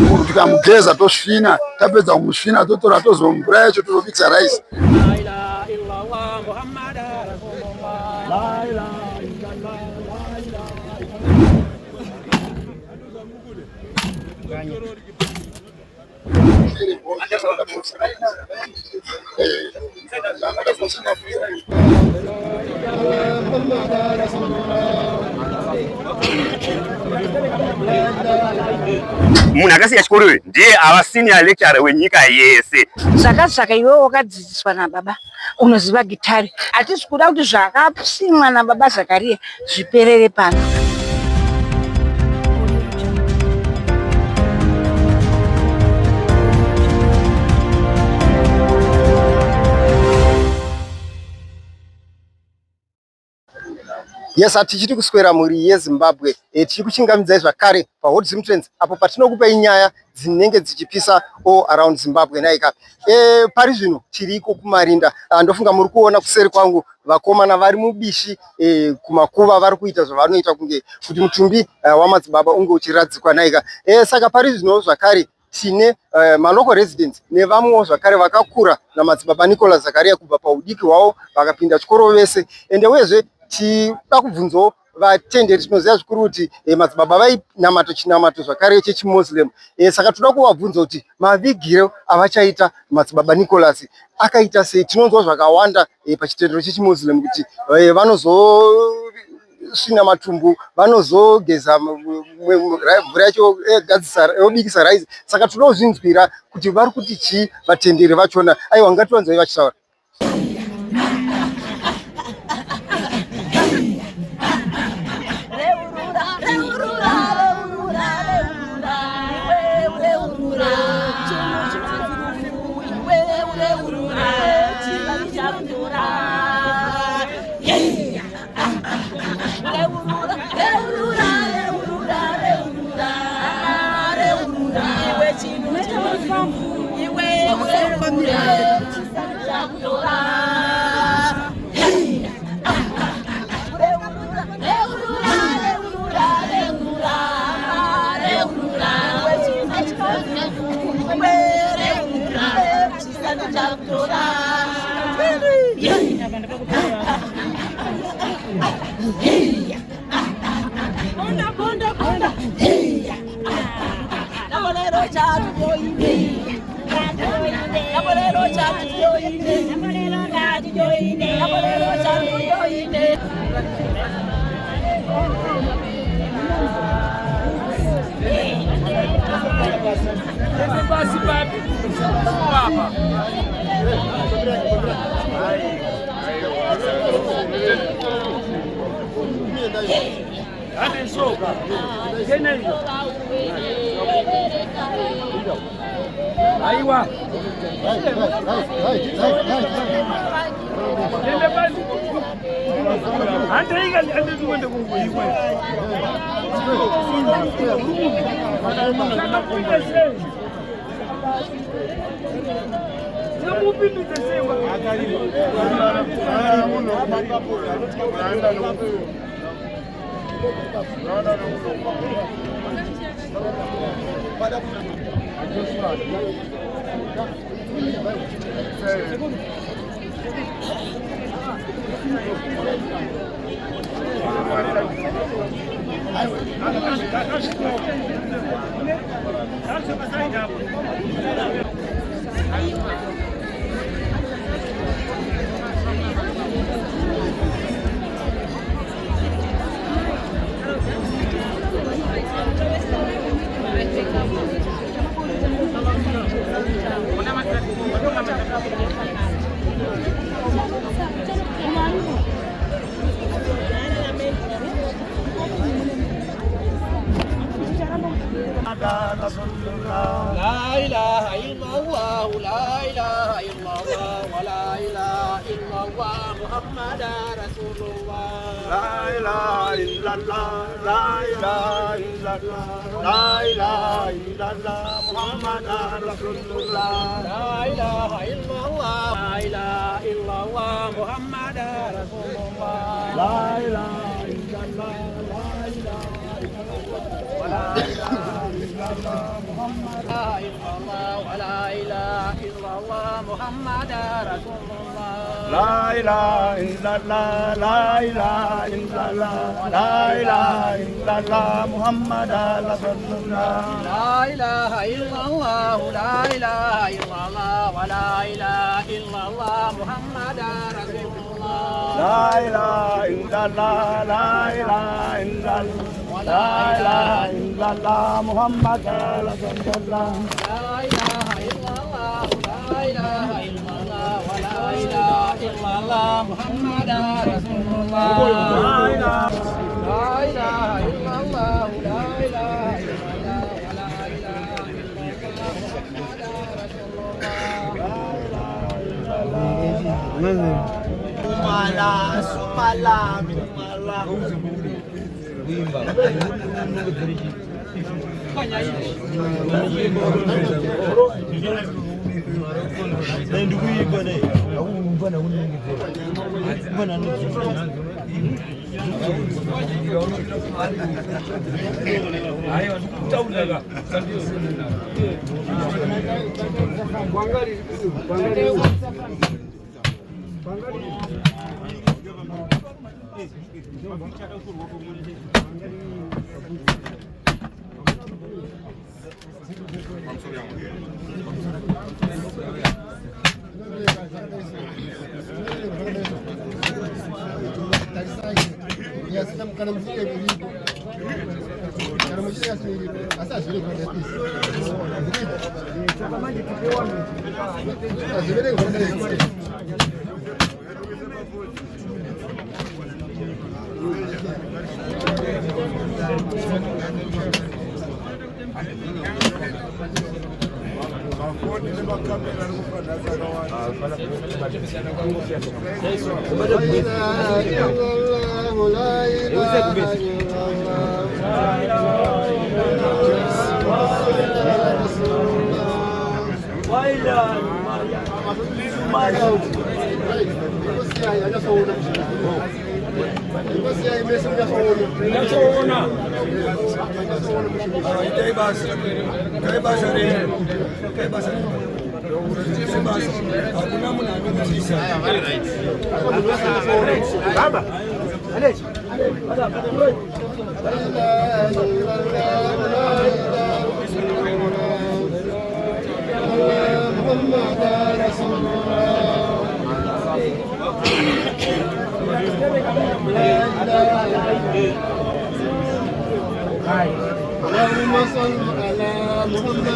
Munhu tikamugeza tosvina, tapedza kumusvina totora tozo mvura yacho tozobikisa rice. Munhu akasiya chikoro uyu ndiye ava senior lecturer wenyika yese. Saka iwewe wakadzidziswa nababa unoziva gitare, hatisi kuda kuti zvakasimwa nababa Zakariya zviperere pano. Yes, tichiri kuswera mhuri yeZimbabwe tichiri kuchingamidzai zvakare paHot Zim Trends apo patinokupai nyaya dzinenge dzichipisa all around Zimbabwe naika. Pari zvino tiriko kumarinda. Ndofunga muri kuona kuseri kwangu vakomana vari mubishi kumakuva vari kuita zvavanoita kunge kuti mutumbi wamadzibaba unge uchiradzikwa naika. Saka pari zvino zvakare tine malocal residents nevamwewo zvakare vakakura namadzibaba Nicholas Zakaria kubva paudiki hwavo vakapinda chikoro vese. Ende uyezve tida kubvunzawo vatenderi, tinoziva zvikuru kuti madzibaba vainamata chinamato zvakare chechiMuslim. Saka toda kuvabvunza kuti mavigiro avachaita madzibaba Nicholas akaita sei. Tinonzwa zvakawanda pachitendero chechiMuslim kuti vanozosvina matumbu, vanozogeza mvura yacho yobikisa rice. Saka toda kuzvinzwira kuti vari kuti chii vatenderi vachona. Aiwa, ngativanzwei vachitaura. لا إله إلا الله، لا إله إلا الله، ولا إله إلا الله، محمد رسول الله. لا إله إلا الله، لا إله إلا الله، لا إله إلا الله، محمد رسول الله. لا إله إلا الله، لا إله إلا الله، محمد رسول الله. لا إله إلا الله، لا إله إلا الله، ولا إله إلا إلا الله لا إله إلا الله ولا إله إلا الله محمد رسول الله. لا إله إلا الله لا إله إلا الله لا إله إلا الله محمد رسول الله. لا إله إلا الله لا إله إلا الله ولا إله إلا الله محمد رسول الله. لا إله إلا الله لا إله إلا الله لا إله إلا الله محمد رسول الله. لا إله إلا الله لا إله إلا الله ولا إله إلا الله محمد رسول الله. لا إله لا إله إلا الله لا إله إلا الله ولا إله إلا الله محمد رسول الله. Sumala Sumala Sumala. Kana muchinge iripo, kana muchinge asi iripo, asi hazviregi zvakadai, hazviregi zvakadai. Mafoni nemakamera ari kufanira akawanda. La ilaha illallah, Itai basa, itai basa renyu, itai basa renyu. Itai basa. Hakuna munhu anokutyisa. اللهم صل على محمد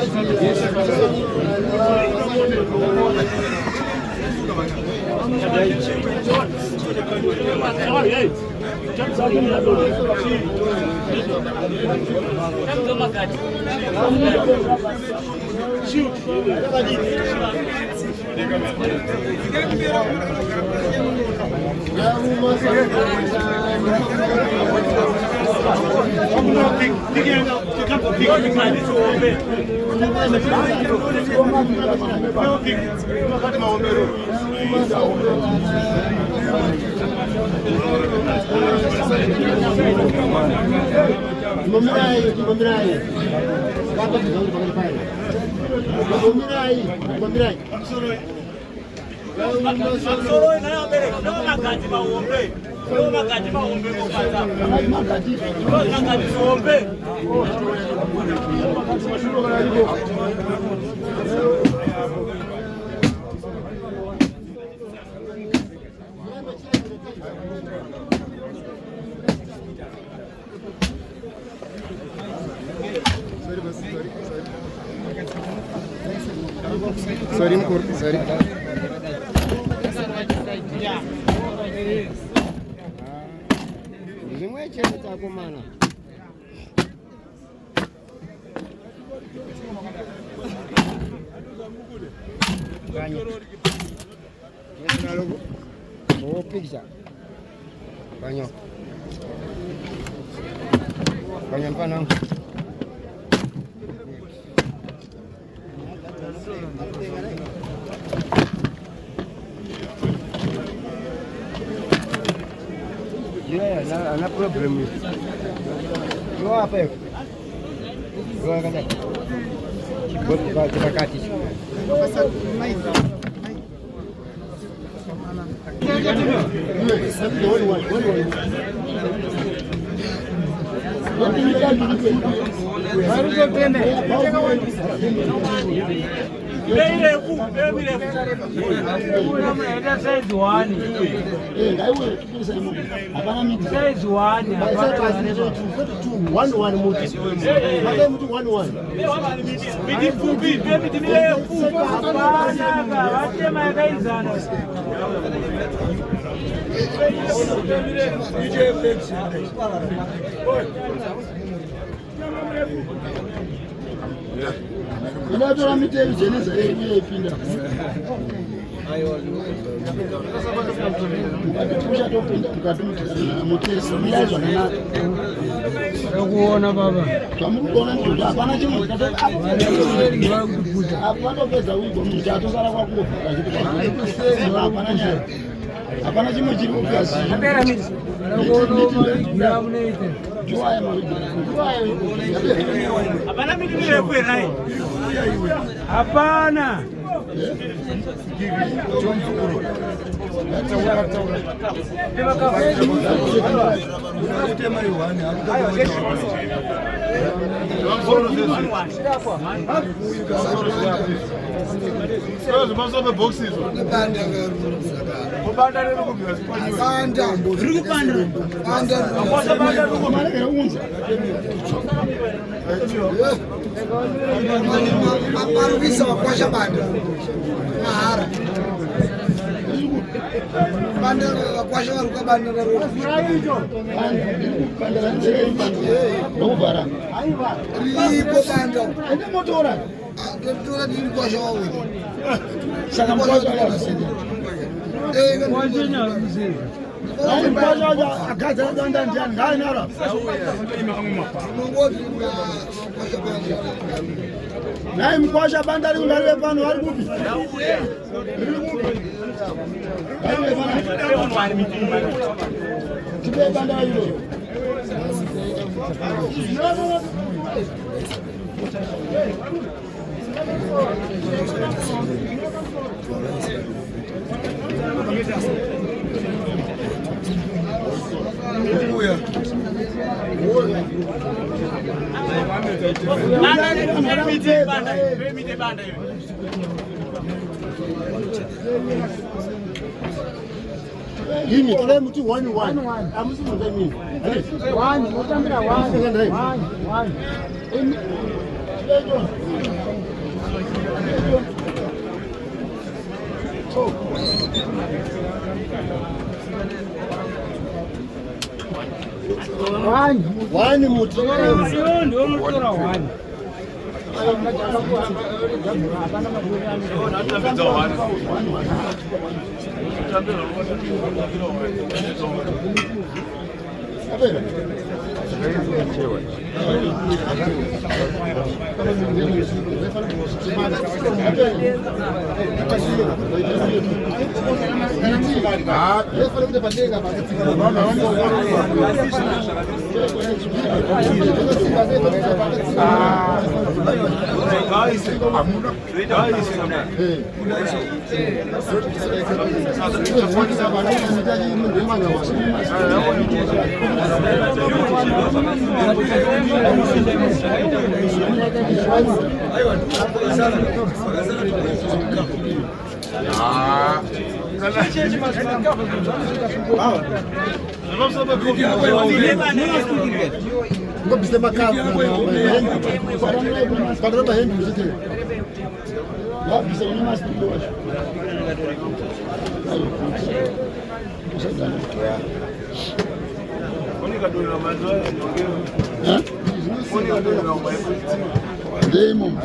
اللهم صل على محمد. Mamirai, mamirai. Mamirai, mamirai. Sorry, mkuru, sorry. Zvimwe chete takomana. Oh, picture. Banyo. Banyo mfana. Yeah, ana problem. Yo apa? Inotora miteyo jeneza yeipinda. Mukatipusha topinda mukati mutesi mirai zvakanaka. Kuona baba. Zvamuri kuona ndizvo hapana chimwe apo vatopedza kuigwa munhu chatosara kwakungobvira chikuti hapana nyaya. Hapana chimwe chiri obvious. Ndiwaya Hapana miti mirefu here? Hapana. Maruvisa vakwasha banda mahara banda vakwasha vari kubanda ndokuvhara riripo banda ende motora totora tiri kwasha wawiri saka mukwasha mukwasha wacho agadzira danda ndiani ngaainara tinongoti vakwasha banda nhai mukwasha banda riri ngarive pano vari kupi riri kupi ngarive pano tipe banda iro Imi torai muti 1 1 hamusi munza imini One, utambira one. One, one. One. One muti Iwe ndiwe unotora one. Apera. Ngobvise makapadaramba hembe uchiti wabvisa kune masipiki wacho ndeimomo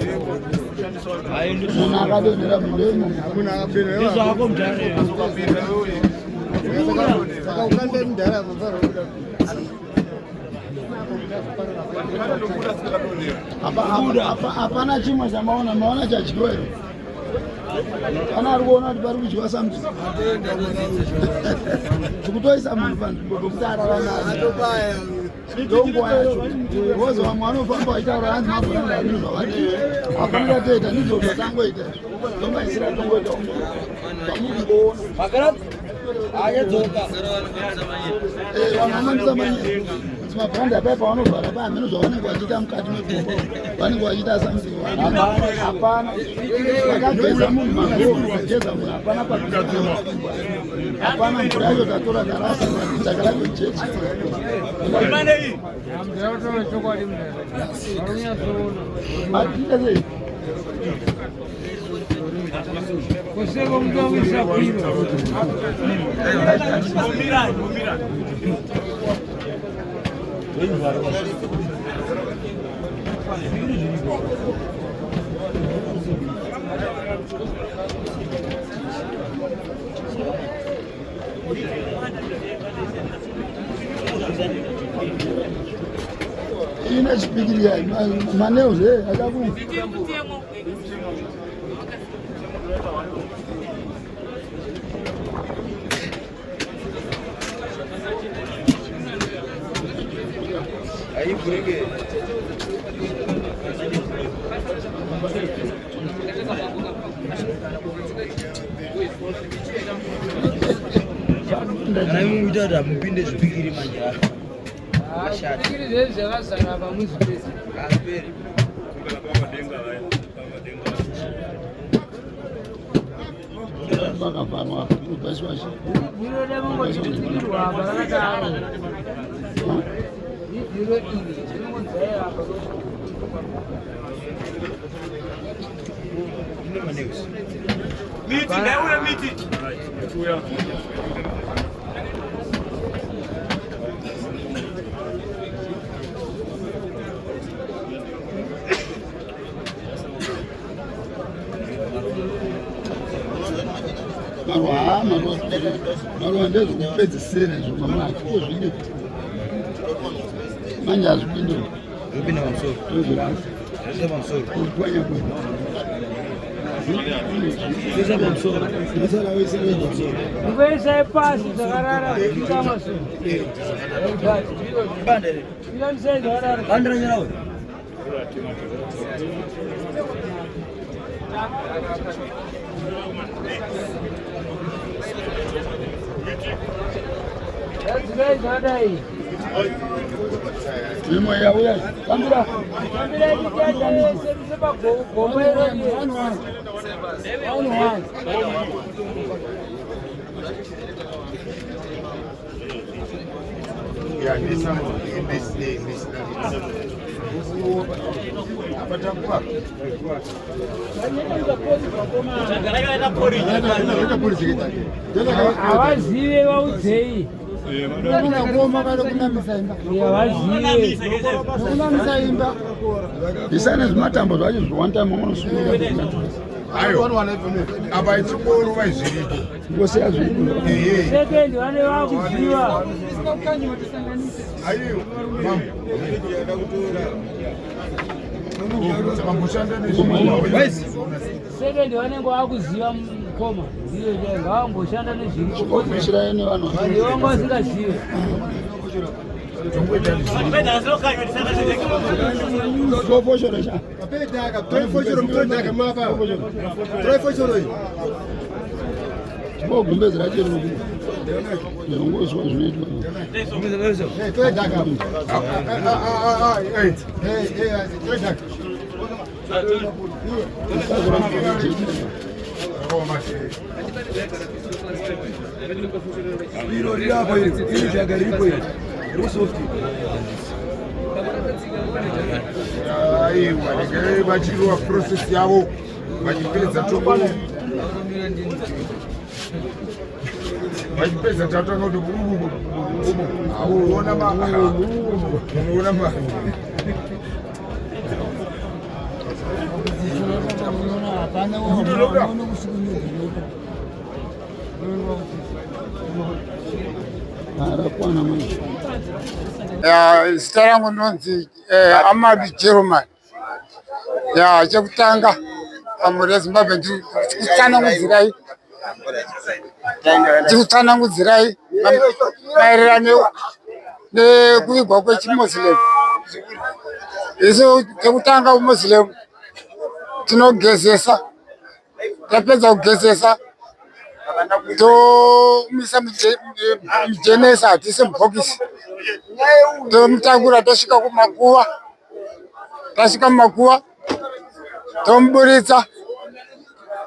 munhu akadonhera mundeimomo Hapana chimwe chamaona maona chadyiwa here kana ari kuona kuti pari kudyiwa something tikutoisa munhu panzvimbo pekuti ararame atobaya. Ndonguva yacho because vamwe vanofamba vachitaura hanzi mabhuranda hazvino zvavanoita. Hapana chatoita ndizvo zvatangoita ndomaisira tongoita zvamuri kungoona. Vanhu vanomisa manyero kuti mabhuranda apai pavanovhara paya hameno zvavanenge vachiita mukati megomba vanenge vachiita something. Hapana vakageza munhu magogeza munhu hapana hapana mvura yacho tatora tarasa dzaka racho jechi. Matiita sei? Ine chipikiri manews akaku Kana imi muita kuti hamupinde zvipikiri manje Zvipikiri zvedu zvakazara apa muzvipedzi. Hazviperi. Vakavharwa unobvaiswa chi Bhiro remungotipikirirwa apa rakadaro. Ibhiro iri rinongonzai apa. Miti, ngaiuye miti. Maruva haa maruva maruva ndezvekupedzisira izvo mamwe achingozvide manje hazvipinde Zvopinda pamusoro. Tozvirasa. Zvopinda pamusoro. Kupwanya kwenya. Zvopinda pamusoro. Masara wese wega. Ndikuisai pasi zvakarara kupika masoro. Banda iri. Pikamisai zvakarara. Banda ranyarawe. Gadzirai zvakadai. Mimo yauya. Tambira. Tambirai mitanda yese mise pagomba irori. One one. Havazive vaudzei. Havazive. Isane zvimatambo zvacho zvi one time unosungira. Ayo, apa ichingorova zviripo. Ngosiya zviripo. Second vane vakuziva. Ayo, mambo. Second vanenge vakuziva mukoma. Ndiyo chai ngavamboshanda nezviripo. Kuishirai nevanhu. Vanhu vanga vasingazive. Tofoshoro sha. Tinogumbezera chero zvongozwa zvinoitwa. Iro riri apa iri. Iri dhaga riripo iri. Riri soft. Aiwa, regai vachirova process yavo vachipedza tongo vachipedza tatanga kuti unoona ma unoona ma Rakwana manje. Zita rangu ndinonzi Amadu Jeromani. Ya, chekutanga pamhuri yeZimbabwe ndikutsanangudzirai ndikutsanangudzirai maererano Nekuvigwa kwechiMoslem, isu chekutanga kuMoslem tinogezesa, tapedza kugezesa tomisa mujenesa, hatiise mubhokisi, tomutakura tosvika kumakuva. Tasvika mumakuva tomuburitsa,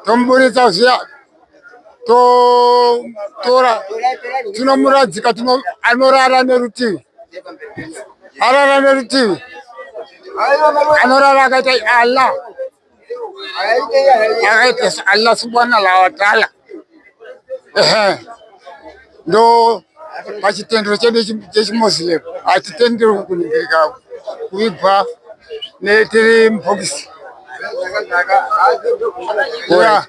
tomuburitsa zviya totora tinomuradzika, anorara nerutivi, arara nerutivi, anorara akaita Allah, akaita Allah subhanahu wa ta'ala. Ehe, ndo pachitendero chedu chechiMoslem hatitenderwi kuningirika kuvigwa tiri mubhokisi. Yeah.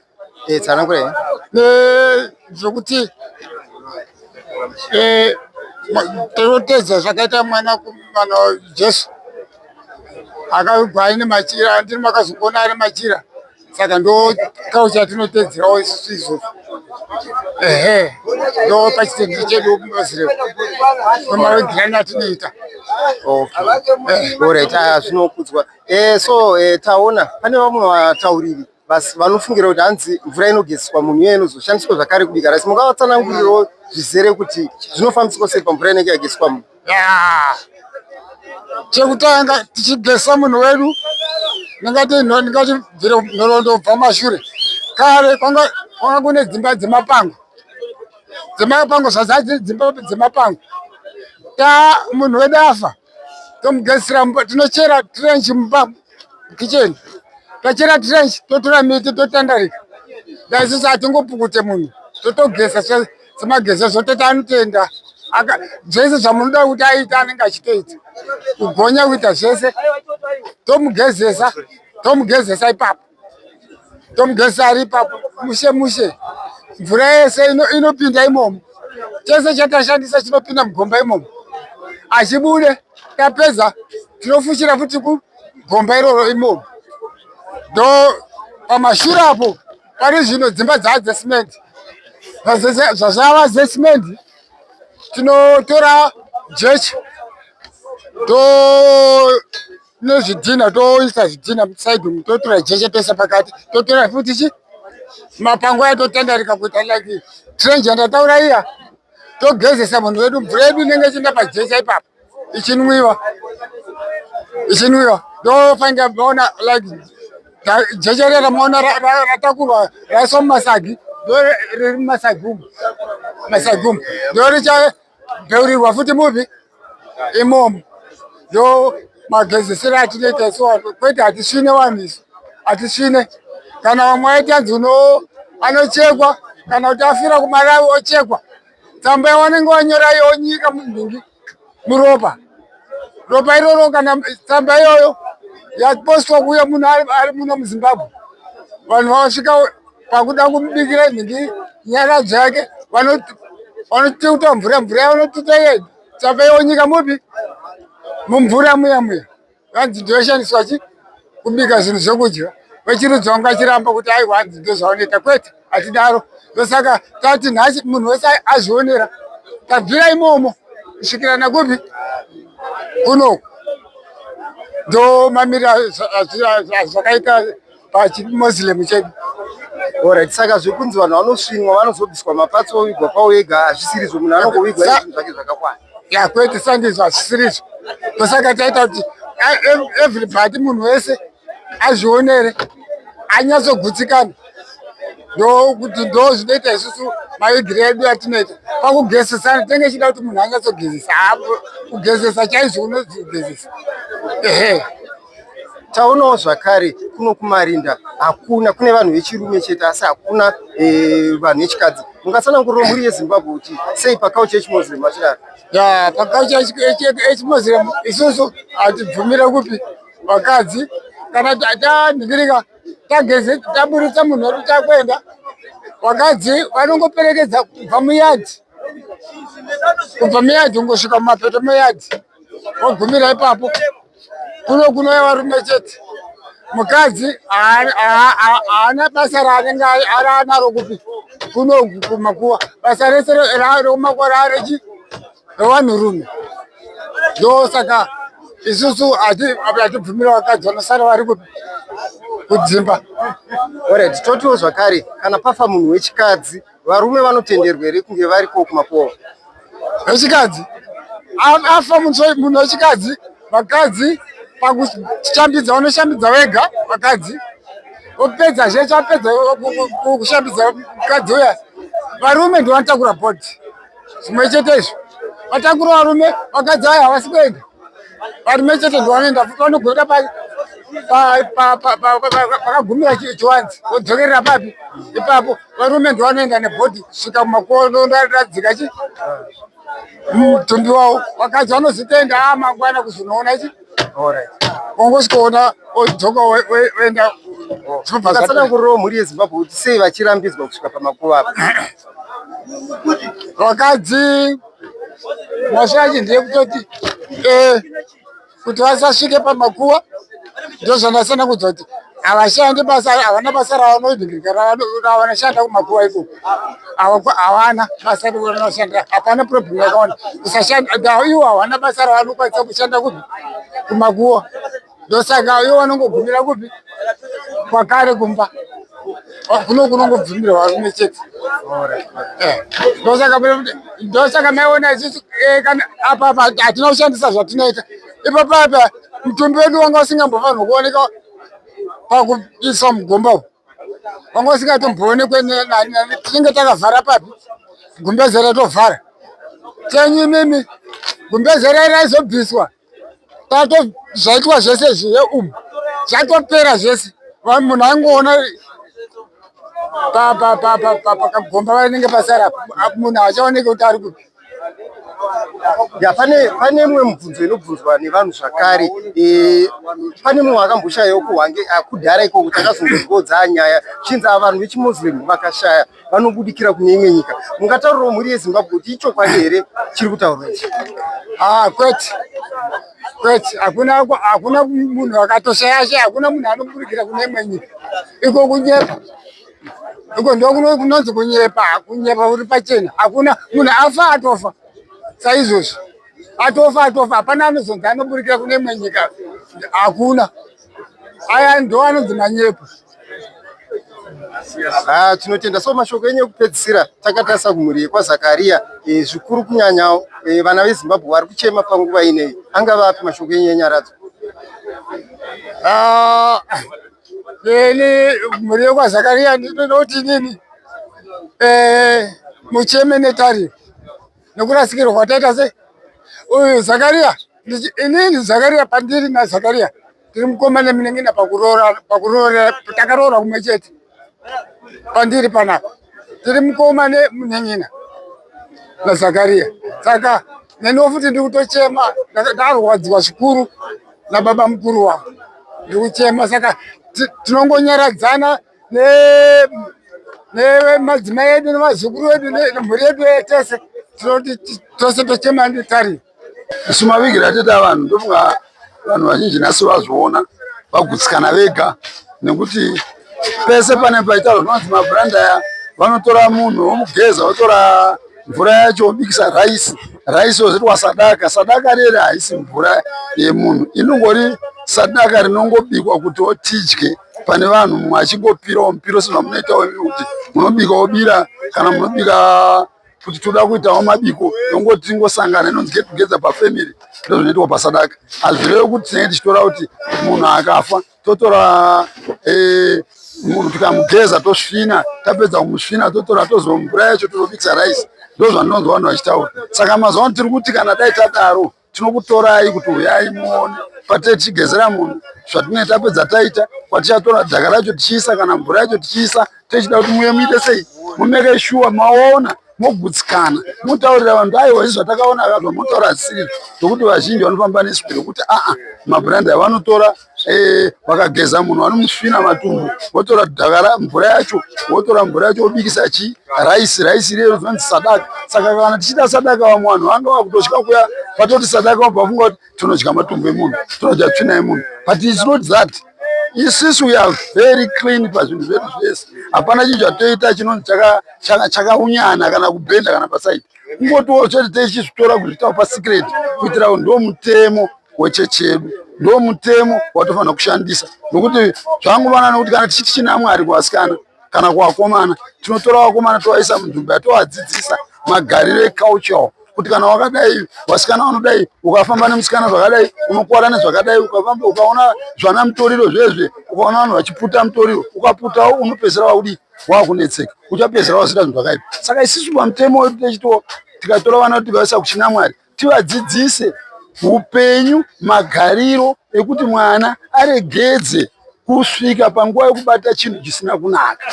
Tsanangura. Zvekuti tinotedza zvakaita mwana mwana Jesu akavigwa aine machira, andini makazongona ari machira, saka ndo culture yatinotedzerawo isusu izvozvo. Ehe, ndo pachitendero chedu Muslim kwemavigirani atinoita. Okay. Alright, zvinokudzwa. So taona pane vamwe vatauriri vanofungira kuti hanzi mvura inogezeswa munhu iyoyo inozoshandiswa zvakare kubika rice. Mungavatsanangurirawo zvizere kuti zvinofambiswa sei pamvura inenge yageswa munhu? Ya. Chekutanga tichigesa munhu wedu, ndingati bvire nhoroondo kubva mashure kare kwanga kune dzimba dzemapango, dzemapango zvadzadzi dzimba dzemapango. Ta munhu wedu afa tomugesera, tinochera trench mumba kitchen, tachera trench totora miti totandarika. Daisusu hatingopukute munhu, totogesa semageza zvototi anotenda zvese zvamunoda kuti aite anenge achitoita, kugonya kuita zvese. Tomugezesa, tomugezesa ipapo, tomugezesa ari ipapo mushe mushe. Mvura yese inopinda imomo, chese chatashandisa chinopinda mugomba imomo, achibude. Tapedza tinofushira futi kugomba iroro imomo. Ndo pamashure apo pari zvino dzimba dzaa dzesimendi, zvazvava dzesimendi tinotora jecha to nezvidhina, toisa zvidhina musaidi umu, totora jecha toisa pakati, totora futi chi mapango aya totandarika kuita like trench yandataura iya, togezesa munhu wedu. Mvura yedu inenge ichienda pajecha ipapo ichinwiwa, ichinwiwa. Ndofanira maona like jecha riya ramaona ratakurwa raiswa mumasagi, ndo riri mumasagi umu, masagi umu ndo richabheurirwa futi mupi imomo. Ndo magezesero atinoita isu vanhu, kwete hatisvine vanhu, isu hatisvine. Kana vamwe vaiti anzi uno anochekwa, kana kuti afira kuMalawi ochekwa, tsamba yavanenge vanyora yonyika munhingi muropa, ropa iroro, kana tsamba iyoyo yapostwa kuuya munhu ari muno muZimbabwe, vanhu vasvika pakuda kumubikira nhingi nyaradzo yake, vanotuta mvura, mvura yavanotuta iye tsamba yonyika mupi mumvura muya muya, vanzi ndoshandiswa chi kubika zvinhu zvekudya. Vechirudzi vanga vachiramba kuti aiwa, hanzi ndozvavanoita. Kwete, hatidaro. Ndosaka tati nhasi munhu wese azvionera, tabvira imomo kusvikira nakupi kunoku. Ndo mamiriro azvakaita pachiMoslem chedu. Alright, saka zvekunzi vanhu vanosvinwa, vanozobviswa mapatsi ovigwa kwavo ega hazvisirizvo, munhu anongovigwa nezvinhu zvake zvakakwana. Ya, kwete, sandizvo, hazvisirizvo. Ndosaka taita kuti everybody, munhu wese azvionere, anyatsogutsikana. Ndokuti ndo zvinoita isusu maigiro edu atinoita pakugezesana, tinenge chida kuti munhu anyatsogezesa, kugezesa chaizvo unonzi kugezesa, ehe. Taonawo zvakare kuno kumarinda hakuna, kune vanhu vechirume chete asi hakuna vanhu vechikadzi. Mungatsanangurira mhuri yeZimbabwe kuti sei paculture yechiMoslem vachidaro? Ya, paculture yechiMoslem isusu hatibvumire kupi vakadzi. Kana tanhingirika tageze taburitsa munhu wedu takuenda, vakadzi vanongoperekedza kubva muyadhi, kubva muyadhi kungosvika mumapeto meyadhi, vogumira ipapo. Kuno kunouya varume chete, mukadzi haana basa raanenge anaro kupi kuno kumakuva. Basa rese rekumakuva raarechi revanhurume. Ndosaka isusu hatibvumira vakadzi vanosara vari kudzimba. Alright, totiwo zvakare kana pafa munhu wechikadzi varume vanotenderwa here kunge variko kumakuva? Wechikadzi afa munhu wechikadzi, vakadzi pakushambidza vanoshambidza vega vakadzi, vopedza zvese vapedza kushambidza mukadzi uya, varume ndivo vanotakura bhodhi zvimwe chete izvo vatakura varume, vakadzi aya havasi kuenda, varume chete ndivo vanoenda futi vanogoenda pakagumira chiwanzi vodzokerera papi ipapo, varume ndivo vanoenda nebhodhi kusvika mumakonoradzika chi mutumbi wavo, vakadzi vanozitoenda a mangwana kuzonoona chi wongosvikoona odzoka oenda. Tsanangurirawo mhuri yeZimbabwe kuti sei vachirambidzwa kusvika pamakuva apa. Vakadzi mhosva yacho ndeyekutoti kuti vasasvike pamakuva, ndozvandasanangudza kuti havashandi basa, havana basa ravanodhingirika ravanoshanda kumakuva ikoko, havana basa ravanoshanda, hapana problem yakawanda kusashanda ivo havana basa ravanokwanisa kushanda kupi kumakuva, ndosaka ivo vanongogumira kupi kwakare kumba kuno kunongobvumirwa varume chete. Ndosaka maiona isusu kana apa apa hatina kushandisa zvatinoita ipapo apa, mutumbi wedu wanga usingambofanirwa kuoneka pakuiswa mugomba umu, wanga usingatomboonekwe, tinenge takavhara papi gumbeze ratovhara chenyu imimi, gumbeze rai raizobviswa tato zvaitwa zvese zviye umu zvatopera zvese, munhu aingoona pakagomba vanenge pasara, munhu haachaoneki kuti ari kupi. Ya, pane imwe mubvunzo inobvunzwa nevanhu zvakare. Pane mumwe akamboshayawo kuHwange kudhara ikoko, takazongonzwa nyaya chinzi ava vanhu vechiMuslim vakashaya vanobudikira kune imwe nyika. Mungataurirawo mhuri yeZimbabwe kuti ichokwadi here chiri kutaurwa ichi? Ah, kwete kwete, hakuna munhu akatoshaya shaya, hakuna munhu anoburikira kune imwe nyika. Iko kunyepa iko, ndo kunonzi kunyepa, kunyepa uri pachena. Hakuna munhu afa atofa saizvozvi, atofa atofa, hapana anozonzi anoburikira kune imwe nyika, hakuna. Aya ndo anonzi manyepo. Ah, tinotenda. So mashoko enyu ekupedzisira takatarisa kumhuri yekwaZakaria, zvikuru kunyanya vana veZimbabwe vari kuchema panguva ineyi, angava api mashoko enyu enyaradzo? Ah, ini mhuri yekwaZakaria ndinoti inini mucheme netariro nekurasikirwa kwataita sei uyu Zakaria. Inini Zakaria, pandiri naZakaria tiri mukoma nemunin'ina pakuroora, pakuroora takaroora kumwe chete. Pandiri panapa tiri mukoma nemunin'ina naZakaria, saka neniwo futi ndiri kutochema, ndarwadziwa zvikuru nababa mukuru wangu, ndiri kuchema, saka tinongonyaradzana nemadzimai edu nevazukuru vedu nemhuri yedu tese, tinoti tose tochema netariro. Isu mavigiro atoita vanhu, ndofunga vanhu vazhinji nhasi vazviona vagutsikana vega, nekuti pese pane paita zvinonzi mabhuranda aya, vanotora munhu vomugeza, votora mvura yacho vobikisa raisi, raisi yozoitwa sadaka. Sadaka rere haisi mvura yemunhu, inongori sadaka rinongobikwa kuti tidye pane vanhu, mumwe achingopirawo mupiro sezvamunoitawo imi kuti munobika wobira, kana munobika kuti toda kuitawo mabiko, yongoti tingosangana, inonzi get together pafamily. Ndo zvinoitwa pasadaka. Hazvirevi kuti tinenge tichitora kuti munhu akafa totora munhu tikamugeza, tosvina, tapedza kumusvina totora tozo mvura yacho tozobikisa raisi. Ndo zvandinonzwa vanhu vachitaura. Saka mazuva ano tiri kuti kana dai tadaro, tinokutorai kuti uyai muone patee tichigezera munhu, zvatinenge tapedza taita, kwatichatora dhaka racho tichiisa kana mvura yacho tichiisa, tichida kuti muye muite sei, mumeke shuwa maona, mogutsikana, motaurira vanhu, aiwa, izvi zvatakaona ka, zvamotaura hazisiri zvokuti vazhinji vanofamba neswi rekuti aa mabhurandi avanotora vakageza munhu vanomusvina matumbu, votora dhaka, mvura yacho, votora mvura yacho vobikisa chi raisi, raisi riye rinonzi sadaka. Saka kana tichiita sadaka, vamwe vanhu vanga vakutosvika kuya patoti sadaka, vabva vafunga kuti tinodya matumbu emunhu, tinodya tsvina yemunhu, but it's not that. Isusu we are very clean pazvinhu zvedu zvese, hapana chinhu chatoita chinonzi chakaunyana kana kubhenda kana pasaidi. Kungotiwo chete tichizvitora kuzviita pasecret kuitira kuti ndo mutemo wechechi yedu, ndo mutemo watofanira kushandisa, nokuti zvanguvana nokuti kana tichiti china Mwari kuvasikana kana kuvakomana, tinotora vakomana tovaisa munzvimbo yatovadzidzisa magariro eculture kuti kana wakadai vasikana vanodai, ukafamba nemusikana zvakadai unokwara nezvakadai, ukafamba ukaona zvana mutoriro zvezve, ukaona vanhu vachiputa mutoriro ukaputawo unopedzisira wakudii, wakunetseka, uchapedzisira wazoita zvinhu zvakaipa. Saka isusu pamutemo wedu techitiwo tikatora vana tivaisa kuchina Mwari, tivadzidzise upenyu, magariro ekuti mwana aregedze kusvika panguva yekubata chinhu chisina kunaka,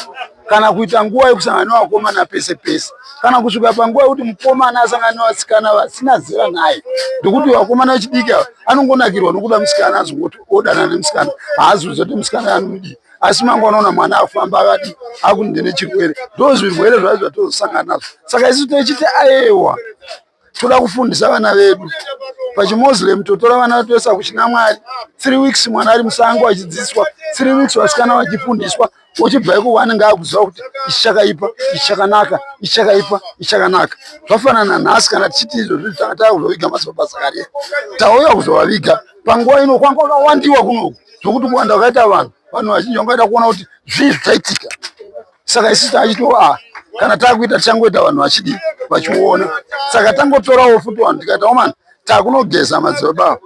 kana kuita nguva yekusangana nevakomana pese pese, kana kusvika panguva yekuti mukomana asangana nevasikana vasina zera naye, nekuti vakomana vechidiki ava anongonakirwa nokuda musikana, azongoti odanana nemusikana, haazoziva kuti musikana anomudii, asi mangwana ona mwana afamba akati akuti ndine chirwere. Ndo zvirwere zvacho zvatozosangana nazvo. Saka isu techiti ayewa, toda kufundisa vana vedu pachimuslim, totora vana toisa kuchina Mwari 3 weeks, mwana ari musango achidzidziswa 3 weeks, vasikana vachifundiswa, wochibva iko vanenge akuziva kuti ichi chakaipa, ichi chakanaka, ichi chakaipa, ichi chakanaka. Zvafanana nhasi kana tichiti izvozvi tanga takuzoviga madzibaba Zakaria, tauya kuzovaviga panguva ino kwanga kwakawandiwa kunoku, zvokuti kuwanda kwakaita vanhu, vanhu vazhinji vangaita kuona kuti zvii zvichaitika. Saka isusu tachito a kana takuita tichangoita vanhu vachidii, vachiona. Saka tangotorawo futi vanhu tikaita omani, takunogeza madzibaba,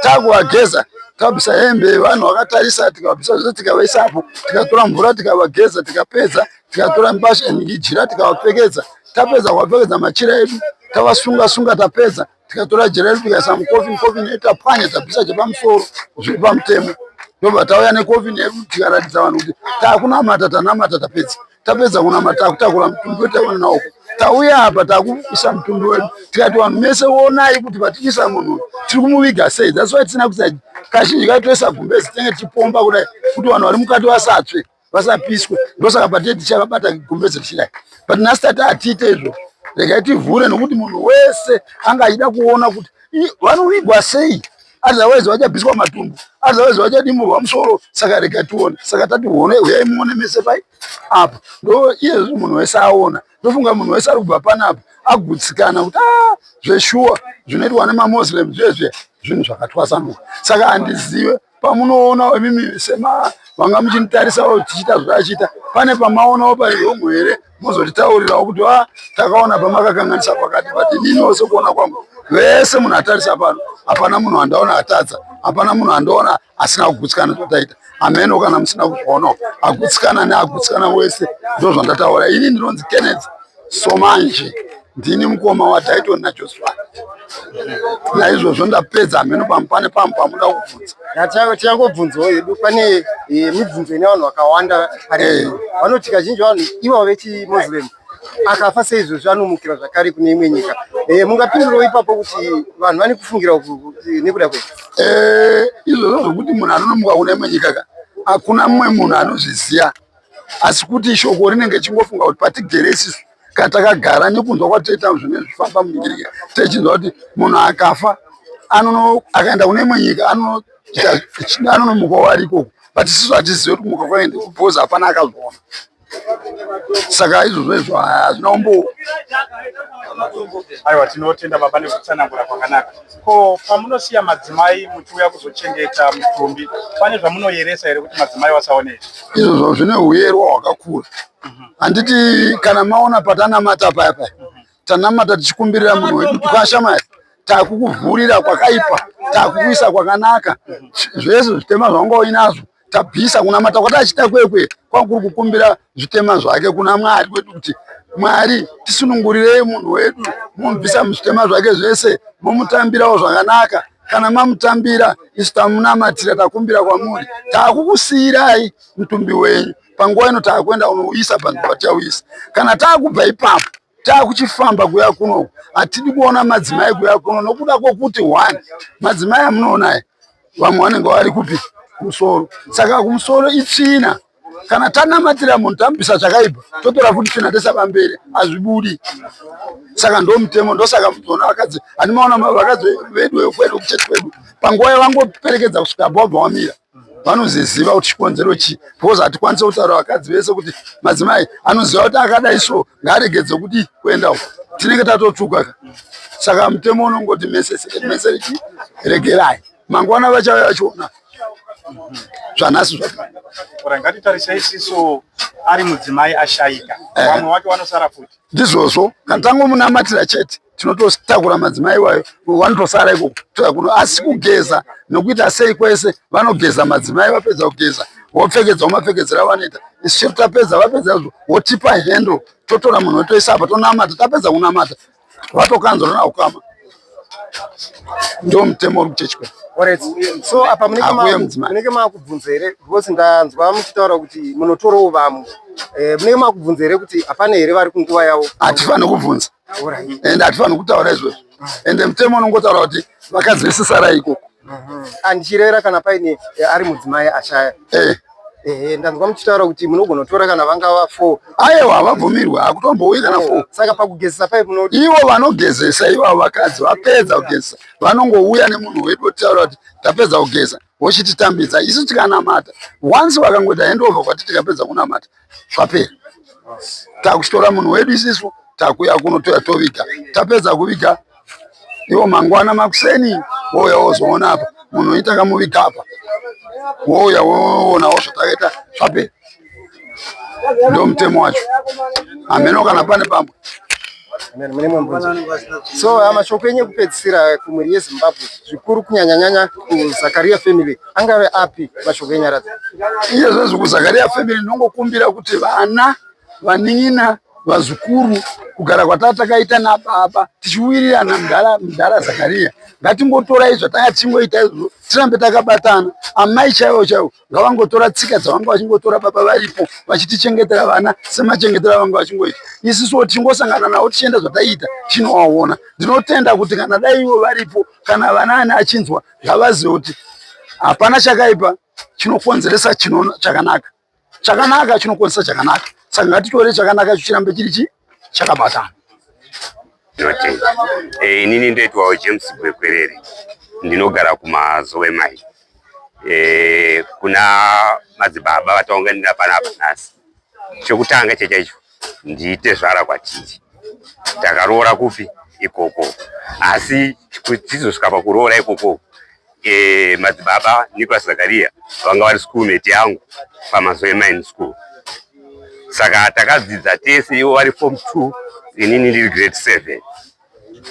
takuvageza, tabvisa hembe vanhu vakatarisa, tikavabvisa zvese tikavaisapo, tikatora mvura tikavageza, tikapedza tikatora mbasha jira tikavapfekedza, tapedza kuvapfekedza machira edu tavasunga sunga, tapedza tikatora jira redu tikaisa mucoffin, coffin yedu tapwanya, tabvisa chepamusoro zviri pamutemo, ndobva tauya necoffin yedu tikaratidza vanhu kuti takunamata, tanamata, tapedza, tapedza kunamata takutakura mutumbi wedu taiona naoko, tauya apa takuisa mutumbi wedu, tikati vanhu mese onai kuti patiisa munhu tiri kumuviga sei. That's why tisina kuisa kazhinji kaitoisa gumbezi, tinenge tichipomba kudai kuti vanhu vari mukati vasatsve, vasapiswe, ndosaka patee tichakabata gumbeze tichidai. But nhasi tati hatiite izvo, regai tivhure nokuti munhu wese anga achida kuona kuti vanovigwa sei, otherwise vachabviswa matumbu, otherwise vachadimurwa musoro. Saka rega tione. Saka tati one uyai muone mese pai apa, ndo iyezvi munhu wese aona. Ndofunga munhu wese ari kubva panapa agutsikana kuti a zveshuwa zvinoitwa nemamuslim zvezve zvinhu zvakatwasanuka. Saka handizive pamunoona imimi sema vanga muchinitarisawo tichiita zvachiita, pane pamaonawo pari wrong here, mozotitaurirawo kuti a takaona pamakakanganisa pakati. But ininiwo sekuona kwangu, vese munhu atarisa pano, hapana munhu andaona atadza, hapana munhu andaona asina kugutsikana zvataita. Ameno kana musina kuzvionawo, agutsikana neagutsikana wese, ndo zvandataura. Ini ndinonzi Kenneth Somanje, ndini mukoma waDaiton naJoshua. Naizvozvo ndapedza. Hameno pane pamwe pamuda kubvunza. Tichangobvunzawo hedu, pane mibvunzo ine vanhu vakawanda pari vanoti kazhinji vanhu ivavo vechimuslim akafa seizvozvi anomukira zvakare kune imwe nyika. Mungapindurawo ipapo kuti vanhu vane kufungira uku nekuda kwei? Izvozvo zvokuti munhu anonomuka kune imwe nyika ka, hakuna mumwe munhu anozviziva, asi kuti shoko rinenge chingofunga kuti patigere isusu kana takagara nekunzwa kwatoita zvinenge zvifamba munyika, techinzwa kuti munhu akafa akaenda kune imwe nyika anonomuka wari ikoko, but isusu hatizivi kuti kumuka kwaende because hapana akazviona. Saka izvozvo izvo hazvina umbowo. Aiwa, tinotenda baba nekutsanangura kwakanaka. Ko pamunosiya madzimai muchiuya kuzochengeta mutumbi, pane zvamunoyeresa here kuti madzimai vasaone? Izvozvo zvine huyerwa hwakakura. Handiti kana maona patanamata paya paya, tanamata tichikumbirira munhu wedu, tukashamaya takukuvhurira kwakaipa, takukuisa kwakanaka, zvese zvitema zvawanga uinazvo tabvisa. Kunamata kwatachita kwekwe kwanga kuri kukumbira zvitema zvake kuna Mwari wedu kuti Mwari tisunungurirei munhu wedu, mumubvisa muzvitema zvake zvese, mumutambirawo zvakanaka. Kana mamutambira, isu tamunamatira, takumbira kwamuri, takukusiyirai mutumbi wenyu. Panguva ino taakuenda kunouisa panzvimbo patichauisa. Kana taakubva ipapo taakuchifamba kuya kunoku, hatidi kuona madzimai kuya kuno nokuda kwokuti one, madzimai amunoona aya vamwe vanenge vari kupi, kumusoro. Saka kumusoro itsvina. Kana tanamatira munhu tamubvisa chakaipa, totora futi tsvina toisa pamberi, hazvibudi. Saka ndo mutemo. Ndosaka muzoona vakadzi, handimaona vakadzi vedu vekwedu kuchechi kwedu, panguva yavangoperekedza kusvika apo vabva wamira. Vanoziziva kuti chikonzero chii, because hatikwanise kutaura vakadzi vese kuti madzimai anoziva kuti akadai so ngaaregedze kuti kuenda uko, tinenge tatotsvuka ka. Saka mutemo unongoti mese mese chi regerai, mangwana vachauya vachiona zvanhasi zvakare. Ora, ngatitarisei isisu ari mudzimai ashaika, vamwe wake vanosara futi. Ndizvozvo, kana tangomunamatira chete tinototakura madzimai iwayo, vanotosara ikoko touya kuno. Asi kugeza nokuita sei kwese, vanogeza madzimai, vapedza kugeza vopfekedzawo mapfekedzero avanoita. Isu chero tapedza, vapedza izvo votipa hendo, totora munhu wotoisa apa, tonamata. Tapedza kunamata vatokanzwa naukama. Ndo mutemo uri kuchechi kwedu. Alright. So apa munenge Hakuuye mudzimai. Munenge makubvunza here, because ndanzwa muchitaura kuti munotorawo vamwe, munenge makubvunza here kuti hapana here vari kunguva yavo? Hatifaniri kubvunza. Ende hatifaniri kutaura izvozvo, ende mutemo unongotaura kuti vakadzi vese sarai ikoko. Andichirevera kana paine ari mudzimai ashaya. Ehe, ndanzwa muchitaura kuti munogona kutora kana vangava four. Aiwa, havabvumirwe, hakutombouyi kana four. Saka pakugezesa pai muno Ivo vanogezesa ivavo vakadzi vapedza kugezesa vanongouya nemunhu wedu, otaura kuti tapedza kugeza, vochititambidza. Isu tikanamata once, vakangoita handover kwati, tikapedza kunamata zvapera, takuchitora munhu wedu isisu, takuya kuno, toya toviga. Tapedza kuviga, ivo mangwana makuseni wouya wozoona apa munhu uyu takamuviga apa, wouya woonawo zvatakaita, zvapera. Ndo mutemo wacho, hameno kana pane pamwe. Amen, mune mumwe mubvunzo? So mashoko enyu ekupedzisira kumhuri yeZimbabwe, zvikuru kunyanyanyanya kuZakaria family, angave api mashoko enyaradzo? Iye zvezvi kuZakaria family ndinongokumbira kuti vana, vanin'ina, vazukuru, kugara kwataa takaita nababa tichiwirirana, mudhara Zakaria, ngatingotorai zvatanga tichingoita izvozvo, tirambe takabatana. Amai chaivo chaivo ngavangotora tsika dzavanga vachingotora baba varipo, vachitichengetera vana semachengetero avanga vachingoita. Isusuwo tichingosangana navo tichienda zvataiita, tinovaona. Ndinotenda kuti kana dai ivo varipo, kana vana ani achinzwa, ngavazive kuti hapana chakaipa chinokonzeresa chakanaka, chakanaka chinokonzeresa chakanaka. Saka ngatitore chakanaka chichirambe chiri chi chakabatana. Ndinotenda. Inini ndoitwawo James Gwekwerere, ndinogara kuMazowe Mai. Kuna madzibaba vataunganira panapa nhasi, chekutanga chechaicho ndiite zvara kwatiri. Takaroora kupi ikoko, asi tizosvika pakuroora ikoko, madzibaba Nicholas Zakaria vanga vari schoolmate yangu paMazowe Mine School. Saka takadzidza tese, ivo vari form 2, inini ndiri grade 7.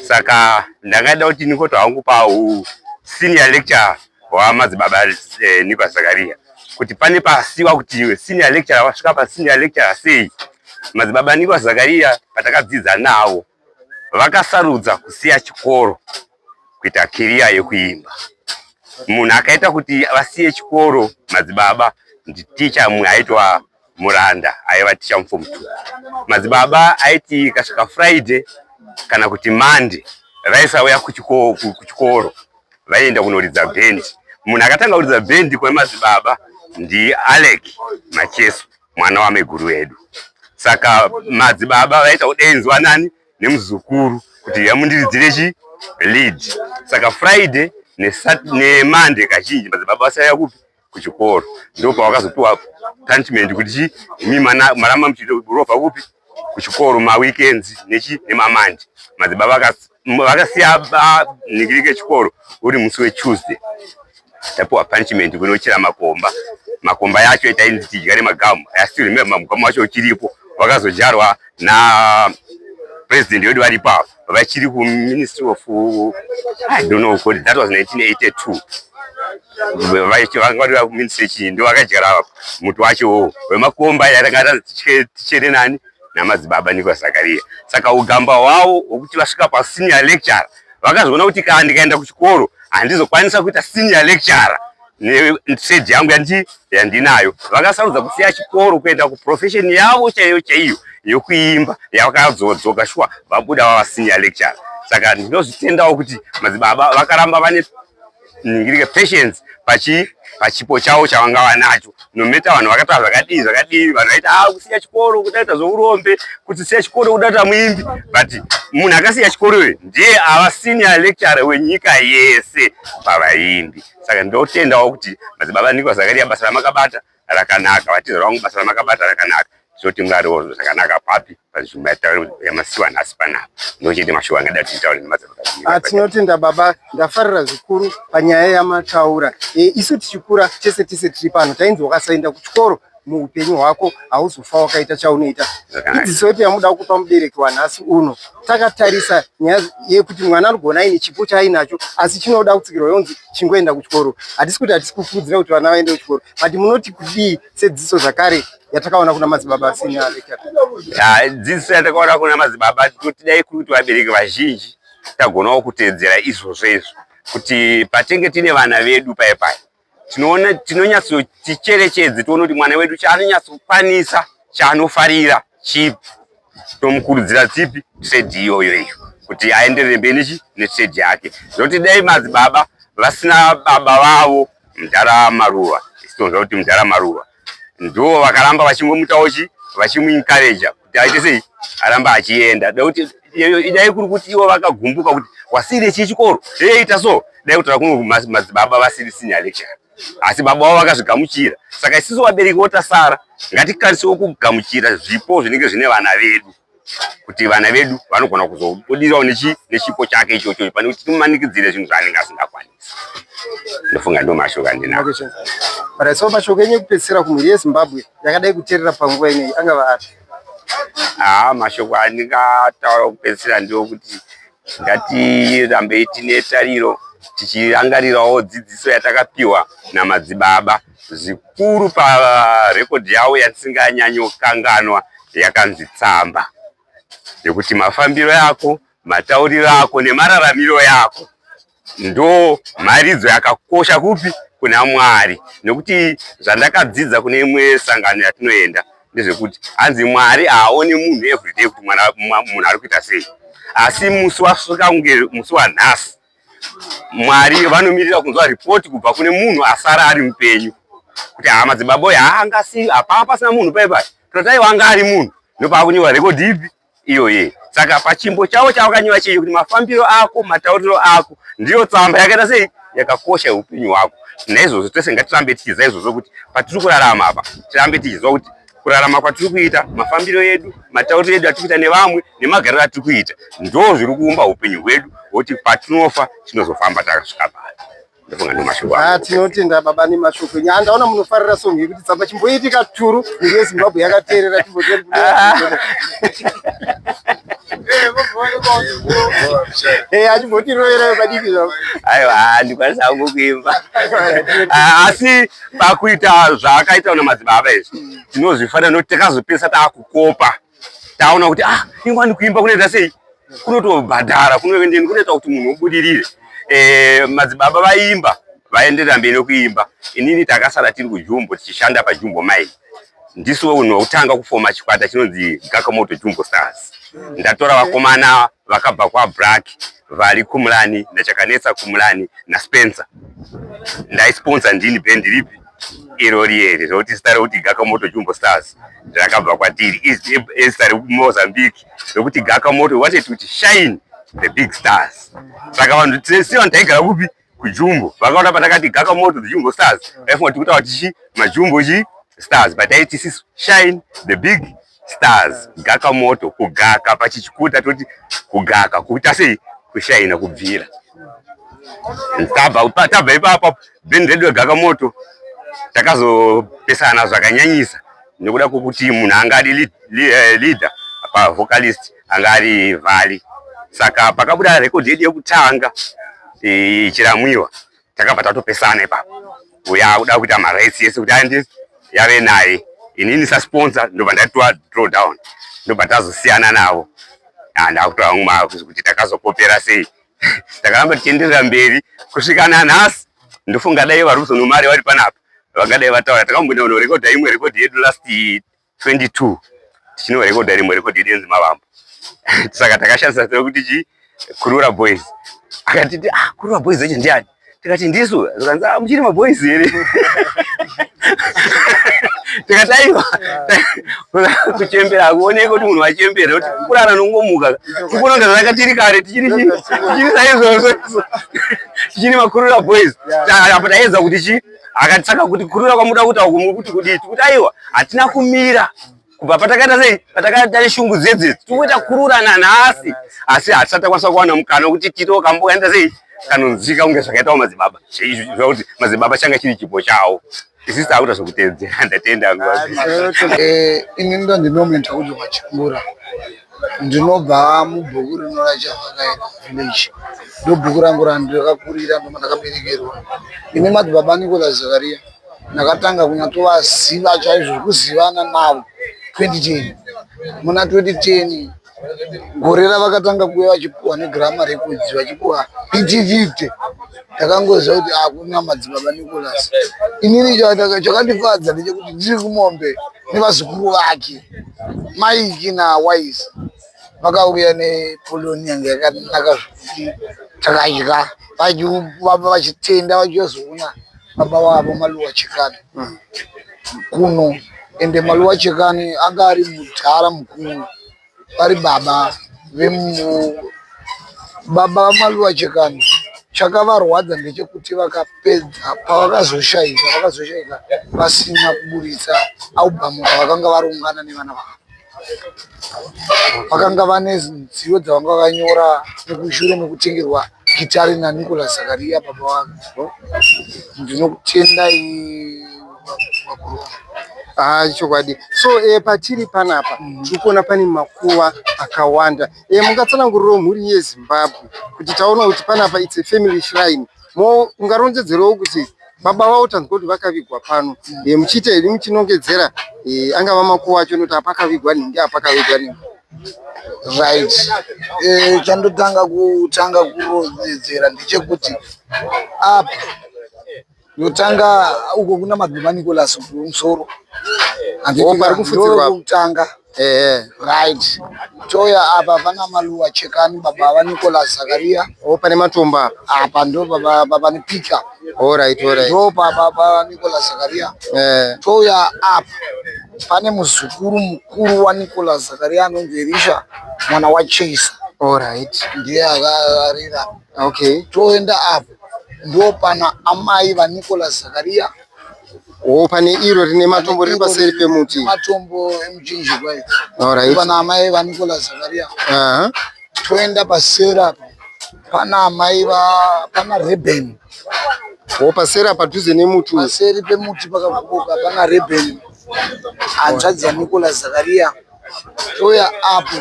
Saka ndangada kuti ndingoto hangu pau senior lecture wamadzibaba Nicholas Zakaria, kuti pane pasiwa kuti senior lecturer vasvika pa senior lecturer sei. Madzibaba Nicholas Zakaria patakadzidza navo vakasarudza kusiya chikoro kuita career yekuimba. Munhu akaita kuti vasiye chikoro madzibaba nditicha mumwe aitwa Muranda, aiva ticha muform 2. Madzibaba aiti ikasvika Friday kana kuti Monday vaisauya kuchikoro, vaienda kunoridza bhendi. Munhu akatanga kuridza bhendi kwemadzibaba ndiAlec Macheso, mwana wameguru wedu. Saka madzibaba vaita kudeinzwa nani nemuzukuru kuti yamundiridzire chi lead. Saka Friday neMonday kazhinji madzibaba vasaiya kupi? Kuchikoro. Ndo pavakazopiwa punishment kuti chi imi maramba muchirovha kupi? Kuchikoro maweekends nechi nemaMonday. Madzibaba vakasiya nhingirike chikoro uri musi weTuesday, tapiwa punishment kunochera makomba. Makomba yacho tainzi tidya nemagamu. I still remember mugamu wacho uchiripo, wakazodyarwa na president wedu varipo apa, vachiri kuMinistry of, I don't know, that was 1982, vanga vari kuministry chii, ndo vakadyara muti wacho wemakomba yatanga tanzi tichere nani namadzibaba Nicholas Zakaria. Saka ugamba hwavo hwokuti vasvika pasenior lecturer, vakazoona kuti kana ndikaenda kuchikoro handizokwanisa kuita senior lecturer netrade yangu yandinayo. Vakasarudza kusiya chikoro kuenda kuprofession yavo chaiyo chaiyo yokuimba, yakazodzoka shuwa vabuda vava senior lecturer. Saka ndinozvitendawo kuti madzibaba vakaramba vane ningirike patience pachi pachipo chavo chavanga vanacho nometa vanhu vakataura zvakadii zvakadii vanhu vaiti ah kusiya chikoro kudaita zvourombe kuti siya chikoro kudaita muimbi but munhu akasiya chikoro uyu ndiye ava senior lecturer wenyika yese pavaimbi saka ndotendawo kuti madzibaba Nicholas Zakaria basa ramakabata rakanaka vatizora vangu basa ramakabata rakanaka tinoti Mwari zvakanaka papi panzvimbo yamasiwa nhasi panapa ndochete mashoko angada kuti titaure nemadzibaba. Tinotenda baba, ndafarira zvikuru panyaya yamataura. E, isu tichikura tese tese tiri pano tainzi wakasaenda kuchikoro muupenyu hwako hauzofa wakaita chaunoita. Idzidzo ipi yamuda kupa mubereki wanhasi uno? Takatarisa nyaya yekuti mwana anogona aine chipo chaainacho asi chinoda kutsigirwa yonzi chingoenda kuchikoro. Hatisi kuti hatisi kukurudzira kuti vana vaende kuchikoro, but munoti kudii sedzidziso zvakare yatakaona kuna madzibaba senior lecturer? Dzidziso yatakaona kuna madzibaba toti dai kuri kuti vabereki vazhinji tagonawo kuteedzera izvozvo izvo kuti patenge tine vana vedu paye paye tinoona tinonyatsoticherechedze tione kuti mwana wedu chaanonyatsokwanisa chaanofarira chipi tomukurudzira tsipi trade iyoyo iyo kuti aenderere mberi nechi netrade yake zvekuti dai madzibaba vasina baba vavo mudhara maruva isitonzwa kuti mudhara maruva ndo vakaramba vachingomutawo chi vachimuencourager kuti aite sei aramba achienda nekuti dai kuri kuti ivo vakagumbuka kuti wasire chii chikoro eita so dai kutaura kuno madzibaba vasiri senior lecturer asi baba vavo vakazvigamuchira saka isusu vabereki votasara ngatikwanisewo kugamuchira zvipo zvinenge zvine vana vedu kuti vana vedu vanogona kuzobudirawo nechipo chake ichocho pane kuti timumanikidzire zvinhu zvaanenge asingakwanisi. Ndofunga ndo mashoko andinawo. Alright, so mashoko enyu ekupedzisira kumhuri yeZimbabwe yakadai kuteerera panguva ineyi angava api? Haa, mashoko andingataura kupedzisira ndeokuti ngatirambei tine tariro tichirangarirawo dzidziso yatakapiwa namadzibaba zvikuru parekodhi yavo yatisinganyanyokanganwa yakanzi tsamba yekuti mafambiro yako matauriro ako nemararamiro yako ndo mharidzo yakakosha kupi kuna Mwari nekuti zvandakadzidza kune imwe sangano yatinoenda ndezvekuti hanzi Mwari haaoni munhu everyday kuti mwana munhu ari kuita sei asi musi wasvika kunge musi wanhasi Mwari vanomirira kunzwa ripoti kubva kune munhu asara ari mupenyu kuti haa madzibaba uyu haangasi hapaa pasina munhu paipai totai wanga ari munhu ndopaakunyorwa rekodhi ipi iyoye saka pachimbo chavo chavakanyora chii kuti mafambiro ako matauriro ako ndiyo tsamba yakaita sei yakakosha yeupenyu hwako naizvozvo tese ngatirambe tichiziva izvozvo kuti patiri kurarama apa tirambe tichiziva kuti kurarama kwatiri kuita mafambiro edu matauriro edu atiri kuita nevamwe nemagariro atiri kuita ndo zviri kuumba upenyu hwedu hwekuti patinofa tinozofamba takasvika pano ndofunga ndo mashoko Ah, tinotenda baba nemashoko enyu. Ah, ndaona munofarira song yekuti tsamba chimboitika turu mhuri yeZimbabwe yakateerera timbote Eh, achimbotirovera padiki zvavo. Aiwa, handikwanisa hangu kuimba. Ah, asi pakuita zvaakaita na madzibaba izvi tinozvifanira nokuti takazopedzisa taakukopa taona kuti ah ingwani kuimba kunoita sei kunotobhadhara kunoendeni kunoita kuti munhu ubudirire eh, madzibaba vaimba vaenderera mberi nekuimba inini takasara tiri kujumbo tichishanda pajumbo mine ndisu unhu wekutanga kufoma chikwata chinonzi Gakamoto Jumbo Stars ndatora vakomana vakabva kwaBlack vari Kumulani naChakanetsa Kumulani naSpencer ndaisponsa ndini bhendi ripi irori iri zvokuti zita rekuti Gakamoto Jumbo Stars rakabva kwatiri izita rekuMozambique rekuti Gakamoto wanted kuti shine the big stars saka vanhu tese vanhu taigara kupi kujumbo vakaona patakati Gakamoto the Jumbo Stars vaifunga kuti kutaura tichi majumbo chi stars but taiti isisu shine the big stars Gakamoto kugaka pachichikuta toti kugaka kuita sei kushaina kubvira tabva tabva ipapo bhendi redu reGakamoto takazopesana zvakanyanyisa nekuda kwekuti munhu anga ari leader pavocalist anga ari Vali saka pakabuda rekodhi yedu yekutanga ichiramwiwa takabva tatopesana ipapo uyo akuda kuita marights ese kuti aende yave naye inini sasponsor ndobva ndatiwa draw down ndobva tazosiyana navo ndakutora hangu kuti takazokopera sei takaramba tichienderera mberi kusvika nanhasi ndofunga dai vari kuzonomari vari panapa vangadai vataura takamboenda kunorekodha imwe rekodhi yedu last 22 tichinorekodha rimwe rekodhi yedu yenzi mavambo saka takashandisa zita rekuti chi Kurura Boys akatiti ah Kurura Boys acho ndiani Tikati ndisu, zvikanzi ah, muchiri maboys here? Tikati aiwa, kuchembera hakuoneki kuti munhu wachembera, kuti kurara nongomuka. Tikuona kunge zvakanga tiri kare, tichiri tichiri saizvozvo. Tichiri makurura boys. Apo taedza kuti chi akati saka kuti kurura kwamuda kuita uku muri kuti kudii? Tikuti aiwa, hatina kumira. Kubva patakaita sei? Patakaita neshungu dzedzi, tikuita kurura nanhasi. Asi hatisati takwanisa kuwana mukana wekuti tiitewo kambo kaita sei? Kanonzwika kunge zvakaitawo madzibaba. Zvakuti madzibaba changa chiri chipo chawo. Isusu takuita zvekutevedzera. Ndatenda nguva. Eh, ini ndonzi Norman Takudzwa Machingura. Ndinobva mubhuku rino raChavhakaira village. Ndobhuku rangu randakakurira ndomandakaberekerwa. Ini madzibaba Nicholas Zakaria ndakatanga kunyatsovaziva chaizvo zvekuzivana navo 2010. Muna 2010 gore ravakatanga kuuya vachipuwa neGramma Records vachipuwa PT50 ndakangoziva kuti hakuna madzibaba Nicholas. Inini chakandifadza ndechekuti ndiri kumombe nevazukuru vake Mike naWise vakauya nepoloni yanga yakanaka zvekuti takadya vachitenda vachizoona baba wavo Maluwa Chekani kuno ende Maluwa Chekani anga ari mudhara mukuru vari baba vemu baba vaMaluwa Chekani chakavarwadza ndechekuti vakapedza pavakazoshaika vakazoshaika vasina kuburitsa album ravakanga varongana nevana vavo vakanga vane nziyo dzavanga vakanyora mukushure mekutengerwa gitare naNicholas Zakaria baba vake ndinokutendai vakuru. Ah, chokwadi. So eh, patiri panapa tiri kuona pane makuva akawanda. Eh, mungatsanangurirawo mhuri yeZimbabwe kuti taona kuti panapa it's a family shrine. Mo ungarondedzerewo kuti baba vavo tanzwa kuti vakavigwa pano. Eh, muchiita here muchinongedzera eh, angava makuva acho noti apakavigwa nhingi apakavigwa nhingi. Right. Eh, chandotanga kutanga kurondedzera ndechekuti apa ndotanga uko kuna madzibaba Nicholas kumusoro. Oh, pari kufudzirwa apa. Kutanga. Eh, Right. Touya apa pana Maluwa Chekani baba vaNicholas Zakaria. oh, pane matombo apa. Apa ndo baba baba nepika. All right, all right. Ndo baba vaNicholas Zakaria. Eh, Touya apa pane muzukuru mukuru waNicholas Zakaria anonzi Elisha mwana waChase. all right. Ndiye akarira. Okay. Toenda apa ndo pana amai vaNicholas Zakaria. Oh, pane iro rine matombo riri paseri pemuti. Matombo emuchinjikwa iri. All right. Pana amai vaNicholas Zakaria. Aha. Toenda paseri apa pana amai va pana Reben. Oh, paseri apa padhuze nemuti uyu. Paseri pemuti pakagubuka pana Reben. Hanzvadzi yaNicholas Zakaria. Touya apo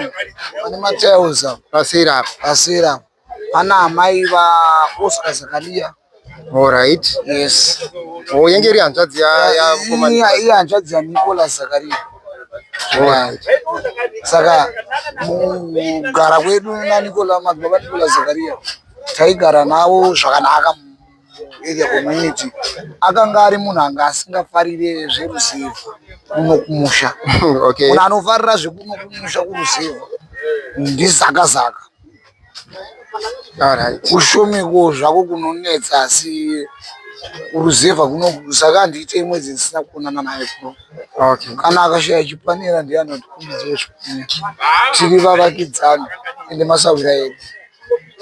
pane matiles apa. Paseri apa. Paseri apa pana amai vaOscar Zakaria. All right. Yes. Oh, yenge iri hanzvadzi ya ya mukoma Iya iya hanzvadzi yaNicholas Zakaria. All right. Saka mugara kwedu naNicola madzibaba Nicolas Zakaria taigara navo zvakanaka area community. Akanga ari munhu anga asingafarire zveruzevha kuno kumusha. Okay. Munhu anofarira zvekuno kumusha kuruzevha ndizaka zaka. All right. Kushomeko zvako kunonetsa asi kuruzevha kuno saka handiite mwedzi ndisina kuonana naye kuno. Okay. Kana akashaya chipanera ndiye anotikumbidzawo chipanera. Tiri vavakidzani ende masahwira edu.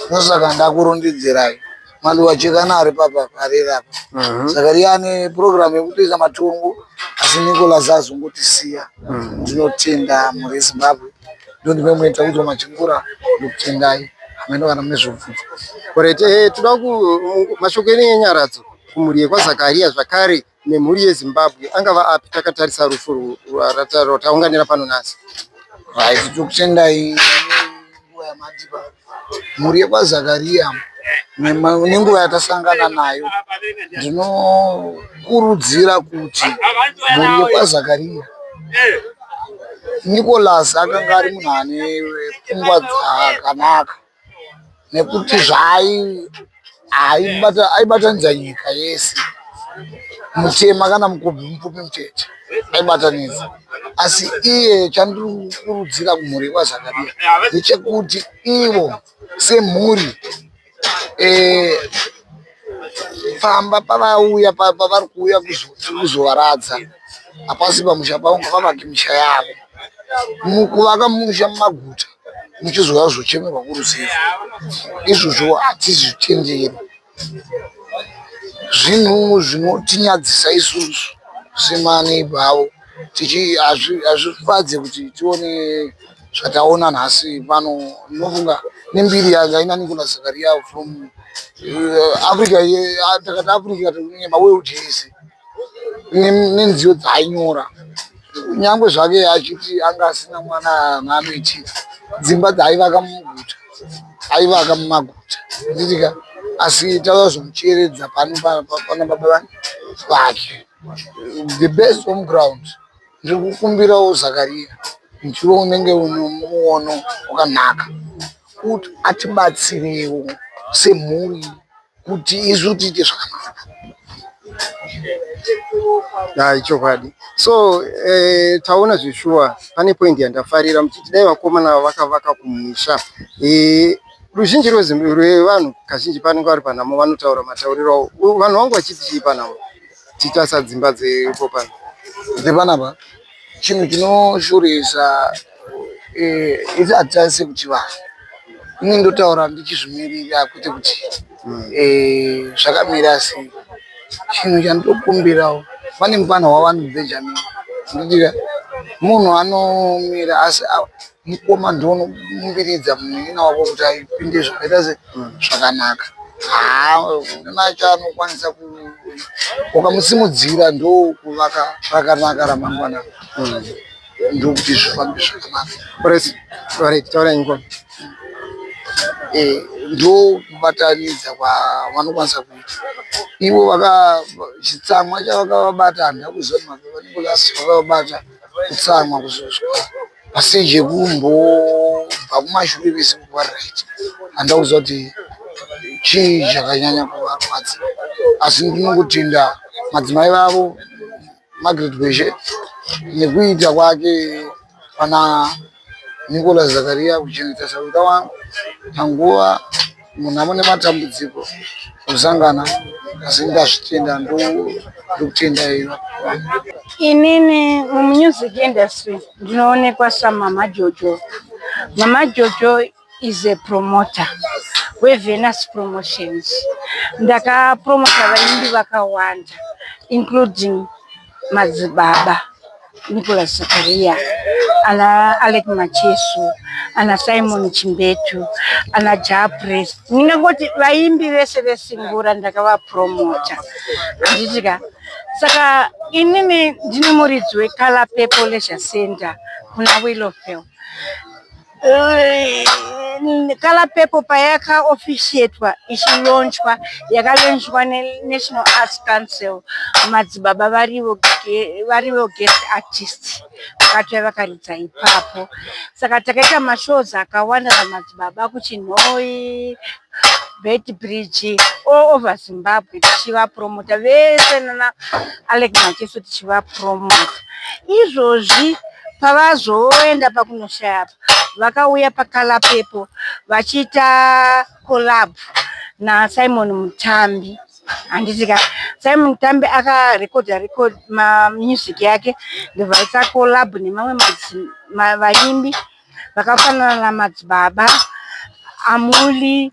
Ndosaka ndakurondedzerai. Maluwa Chekana ari papa parera apa. Saka riya ane program yekutoisa matombo asi Nicholas azongotisiya. Ndinotenda mhuri yeZimbabwe. Ndondimwe munoita kuti machingura ndokutendai. Hameno kana mune zvobvunza. Alright, eh, toda ku mashoko enyu enyaradzo kumhuri yekwaZakaria zvakare nemhuri yeZimbabwe angava api takatarisa rufu rwataunganira pano nhasi. Right, tokutendai nenguva yamatipa. Mhuri yekwaZakaria nenguva yatasangana nayo ndinokurudzira kuti mhuri yekwaZakaria Nicholas akanga ari munhu ane pfungwa dzakanaka nekuti zvaai aibatanidza nyika yese mutema kana mukobvu mupfupi mutete aibatanidza asi iye chandiri kukurudzira kumhuri yekwaZakaria ndechekuti ivo semhuri eh, Pamba pavauya pavari kuuya kuzovaradza hapasi pamusha pavo ngavavake misha yavo. Kuvaka musha mumaguta muchizouya kuzochemerwa kuruzevha izvozvo hatizvitenderi. Zvinhu zvinotinyadzisa isusu semaneighbour avo hazvifadze kuti tione zvataona nhasi pano. Ndinofunga nembiri yanga ina Nicholas Zakaria from Africa takati Africa world yese nenziyo dzaainyora nyangwe zvake achiti anga asina mwana anoitira dzimba dzaaivaka muguta aivaka mumaguta handitika asi tauya kuzomucheredza pano pana baba vake the best home ground ndiri kukumbirawo Zakaria ndiwe unenge une muono wakanaka kuti atibatsirewo semhuri kuti isu tiite zvakanaka. Hai chokwadi. So eh, taona zveshuwa pane point yandafarira muchiti dai vakomana vakavaka kumusha. Eh, ruzhinji rwevanhu kazhinji panenge vari panhamo vanotaura matauriro avo. Vanhu vangu vachiti chii panhamo? Tichitasa dzimba dziripo pano. Dzepanapa chinhu chinoshoresa eh, isi hatitarise kuti vanhu ini ndotaura ndichizvimirira kwete kuti eh, zvakamira sei chinhu chandinokumbirawo pane mupana wavanhu Benjamin nditira munhu anomira asi mukoma ndoonomumbiridza munin'ina wako kuti aipinde zvakaita se zvakanaka haa nacho anokwanisa ukamusimudzira ndokuvaka rakanaka ramangwana ndokuti zvifambe zvakanaka. Alright, taura henyu. Eh, ndokubatanidza kwavanokwanisa kuita ivo vaka chitsamwa chavakavabata handina kuziva kuti mababa Nicholas vakavabata kutsamwa kuzosvika pastage yekumbobva kumashure vese kuva right handina kuziva kuti chii chakanyanya kuvarwadza asi ndinongotenda madzimai vavo Margaret Gweshe nekuita kwake pana Nicholas Zakaria kuchengeta sahwira wangu panguva munhamo nematambudziko kusangana asi ndazvitenda ndokutenda iyo. Inini mumusic industry ndinoonekwa saMama Jojo. Mama Jojo is a promoter weVenus Promotions. Ndakapromota vaimbi vakawanda including madzibaba Nicholas Zakaria, ana Alec Macheso, ana Simon Chimbetu, ana Japres. Ndingangoti vaimbi vese vesingura ndakavapromota. Handiti ka? Saka inini ndini muridzi weColour Purple Leisure Center kuna Willowvale. Colour Purple payakaofishetwa ichilonchwa yakalonchwa neNational Arts Council madzibaba varivo varivo guest artist vakatouya vakaridza ipapo. Saka takaita mashows akawanda namadzibaba kuChinhoyi, Beitbridge all over Zimbabwe tichivapromota vese nana Alec Macheso tichivapromota. Izvozvi pavazoenda pakunoshaya apa vakauya paColour Purple vachiita collab naSimon Mutambi handiti ka Simon Mutambi akarekodha record mamusic yake ndobva aita collab nemamwe vaimbi vakafanana namadzibaba Amuli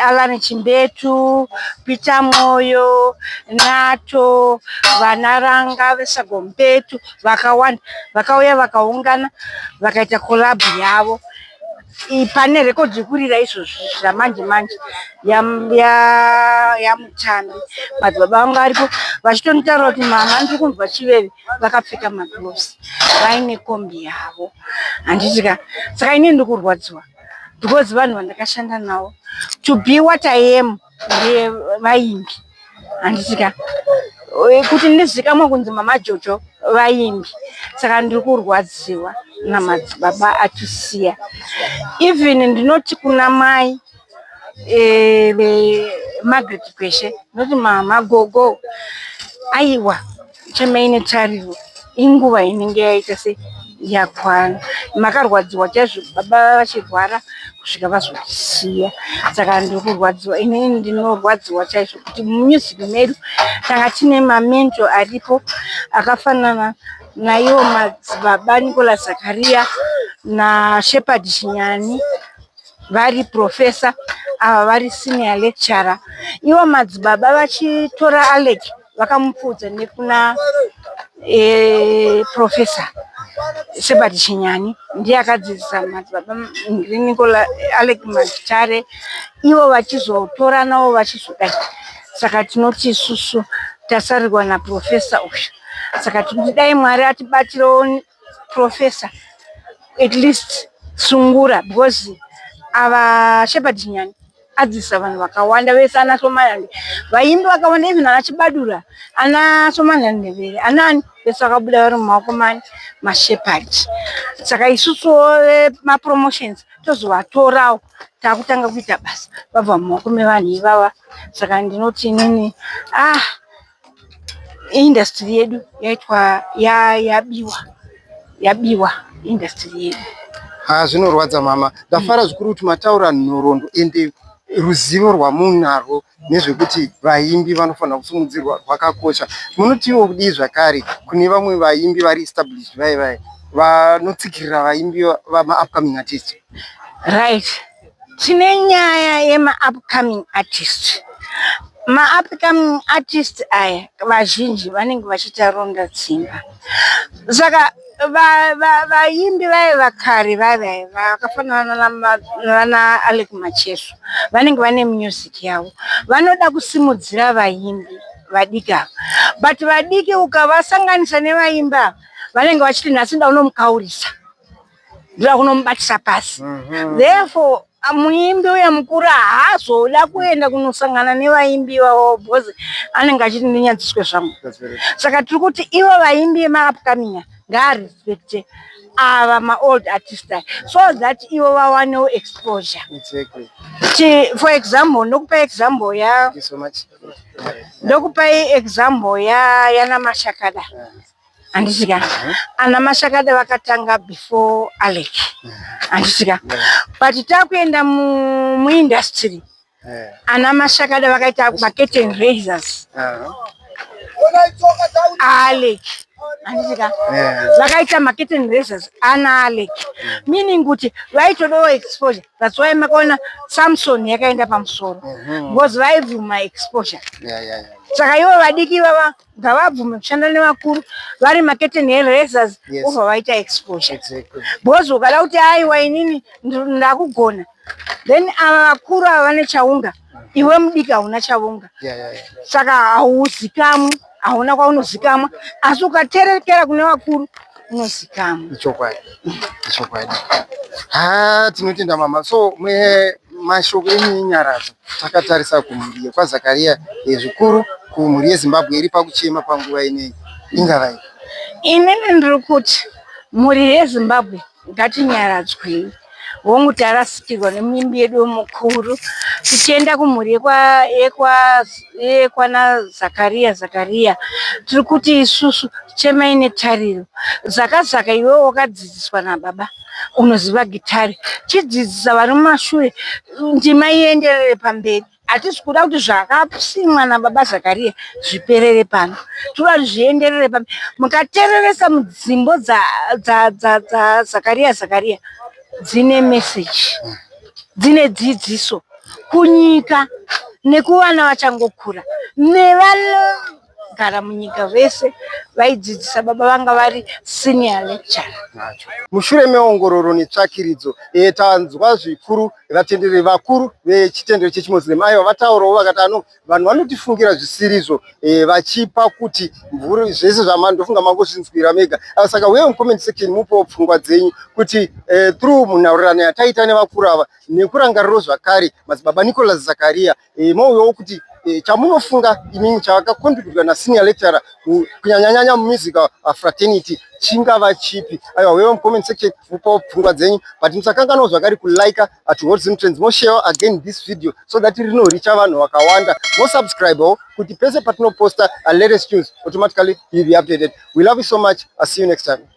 Alan Chimbetu, Peter Moyo, Nato, vana Ranga veSagombetu vakawanda vakauya vakaungana vakaita collab yavo. Pane rekodhi iri kurira izvozvi zvamanje manje yaMutambi. Madzibaba vangu varipo vachitonditaurira kuti mama ndiri kunzwa chiveve vakapfeka magilovhisi vaine kombi yavo handiti ka. Saka inini ndiri kurwadziwa because vanhu vandakashanda navo to be what I am vaimbi handiti ka. Kuti ndizikamwe kunzi mama Jojo vaimbi saka ndiri kurwadziwa namadzibaba atisiya. Even ndinoti kuna mai Margaret Gweshe ndinoti mama gogo aiwa chemai netariro inguva inenge yaita se Yakwana. Makarwadziwa chaizvo baba vachirwara kusvika vazotisiya. Saka ndiri kurwadziwa, inini ndinorwadziwa chaizvo kuti mumusic medu tanga tine mamento aripo akafanana naiwo madzibaba Nicholas Zakaria naShepherd Chinyani vari professor, ava vari senior lecturer. Ivo madzibaba vachitora Alec vakamupfuudza nekuna professor Shepherd Chinyani, ndiye akadzidzisa madzibaba Nicola Alec Magitare, ivo vachizotoranawo vachizodai. Saka tinoti isusu tasarirwa naprofessor uyu, saka tikuti dai Mwari atibatirawo professor at least sungura, because ava Shepherd Chinyani adzidzisa vanhu vakawanda vese, ana Somana, vaimbi vakawanda, even ana Chibadura, ana Somana Ndebele, anaani vese vakabuda vari mumaoko mani maShepherd. Saka isusuwo vemapromotions tozovatorawo takutanga kuita basa vabva mumaoko mevanhu ivava. Saka ndinoti inini, ah, industry yedu yaitwa yabiwa, yabiwa industry yedu. Ha, zvinorwadza mama. Ndafara zvikuru kuti mataura nhoroondo ende ruzivo rwamunarwo nezvekuti vaimbi vanofanira kusimudzirwa rwakakosha. Munotiwo kudii zvakare kune vamwe vaimbi vari established vai vai vanotsikirira vaimbi vamaupcoming artist? Right, tine nyaya yemaupcoming artist. Maupcoming artist aya vazhinji vanenge vachiita ronda tsimba, saka vaimbi vaya vakare vaya vakafanana navana Alec Macheso vanenge vane music yavo, vanoda kusimudzira vaimbi vadiki ava, but vadiki ukavasanganisa nevaimbi ava vanenge vachiti nhasi nda unomukaurisa, ndoda kunomubatisa pasi. Therefore muimbi uya mukuru haazoda kuenda kunosangana nevaimbi ivavo because anenge achiti ndinyadziswe zvangu. Saka tiri kuti ivo vaimbi vemaupcoming ngaarespecte ava maold artist aya so that ivo vawanewo exposure. For example, ndokupa example ya Thank you so much. Ndokupai example ya yana Mashakada, handiti ka? Ana Mashakada vakatanga before Alec, handiti ka? But takuenda muindustry, ana Mashakada vakaita macurtain raisers Alec, handiti ka? Vakaita macurtain raisers ana Alec, meaning kuti vaitodawo exposure. That's why makaona Samson yakaenda pamusoro, because vaibvuma exposure. Saka ivo vadiki ivava ngavabvume kushanda nevakuru vari macurtain raisers, obva vaita exposure, because ukada kuti aiwa, inini ndakugona, then ava vakuru ava vane chaunga, iwe mudiki hauna chaunga, saka hauzikamwi, hauna kwaunozikamwa, asi ukaterekera kune vakuru unozikamwa. Ichokwadi, ichokwadi. Ha, tinotenda mama. So mashoko enyu enyaradzo takatarisa kumhuri yekwaZakaria, zvikuru kumhuri yeZimbabwe iri pakuchema panguva ineyi, ingavai? Inini ndiri kuti mhuri yeZimbabwe ngatinyaradzwei. Hongu, tarasikirwa nemuimbi yedu mukuru. Tichienda kumhuri yekwana Zakaria Zakaria, tiri kuti isusu chemai netariro. Zakazaka, iwewe wakadzidziswa nababa, unoziva gitari, chidzidzisa vari mumashure, ndima ienderere pamberi. Hatisi kuda kuti zvakasimwa nababa Zakaria zviperere pano, toda kuti zvienderere pamberi. Mukatereresa mudzimbo dzaZakaria Zakaria dzine meseji, dzine dzidziso kunyika nekuvana vachangokura nevanogara munyika vese. Vaidzidzisa baba vanga vari senior lecturer. Mushure meongororo netsvakiridzo, tanzwa zvikuru vatenderi vakuru vechitendero chechiMuslim, aiwa, vataurawo vakati ano vanhu vanotifungira zvisirizvo, vachipa kuti mvuri zvese zvamandofunga mangozvinzwira mega. Saka uye mucomment section mupewo pfungwa dzenyu kuti through munhaurirano yataita nevakuru ava nekurangariro zvakare madzibaba Nicholas Zakaria, mauyawo kuti chamunofunga imini chavakacontributwa nasenior lecturer kunyanyanyanya mumusical fraternity chingava chipi. Aiwa, uyewo mucomment section mupawo pfungwa dzenyu, but musakanganwawo zvakare kulike at Hot Zim Trends, moshare again this video so that rinoricha vanhu vakawanda, mosubscribewo kuti pese patinoposta latest news, automatically you'll be updated. We love you so much. I'll see you next time.